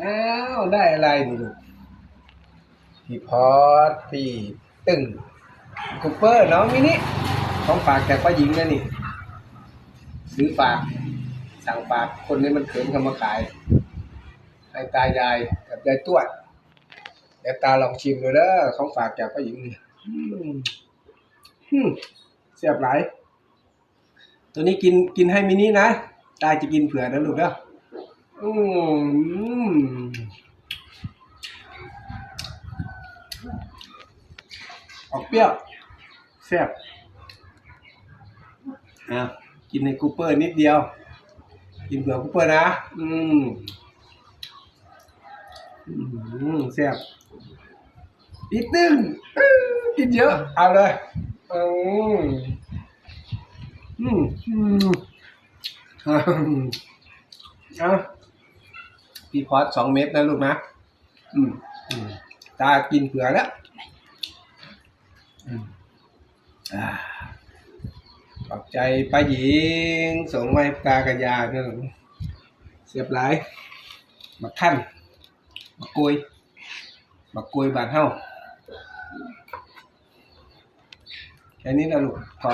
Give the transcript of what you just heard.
ອ້າວ ໄດ້ອະໄລນີ້ລູກ? ພີ່ພອດ ພີ່ຕຶ້ງ ຄູເປີ ນ້ອງມິນິ ຂອງຝາກຈາກປ້າຍິງນະນີ້ ຊື້ຝາກ ສັ່ງຝາກຄົນໃນມັນເຂີນເຂົ້າມາຂາຍ ໃຫ້ຕາຍາຍກັບຍາຍທວດ. ແລ້ວຕາລອງຊິມດູເດີ ຂອງຝາກຈາກປ້າຍິງນີ້ ອືມ ອືມ ແຊບຫຼາຍ. ໂຕນີ້ກິນ ກິນໃຫ້ມິນິນະ ຕາຈະກິນເຜືອນະລູກເດີ. ອືມ ອອກປ່ຽວ ແຊບ. ອ່າ ກິນໃຫ້ຄູເປີນິດດຽວ ກິນເຜືອຄູເປີນະ. ອືມ ອືມ ແຊບ. ອີກໜຶ່ງ ກິນເຍີະ ເອົາເລີຍ. ອືມ ອືມ ອືມ ເອົາ ພີ່ພອດ ສອງເມັດນະລູກນະ. ອືມ ອືມ ຕາກິນເຜືອແລ້ວ. ອືມ ອ່າ ຂອບໃຈປ້າຍິງ ສົ່ງມາໃຫ້ຕາກັບຍາຍເດີ. ແຊບຫຼາຍ ໝາກທັນ ໝາກໂກຍ ໝາກໂກຍບ້ານເຮົາ. ແຄ່ນີ້ລະລູກ.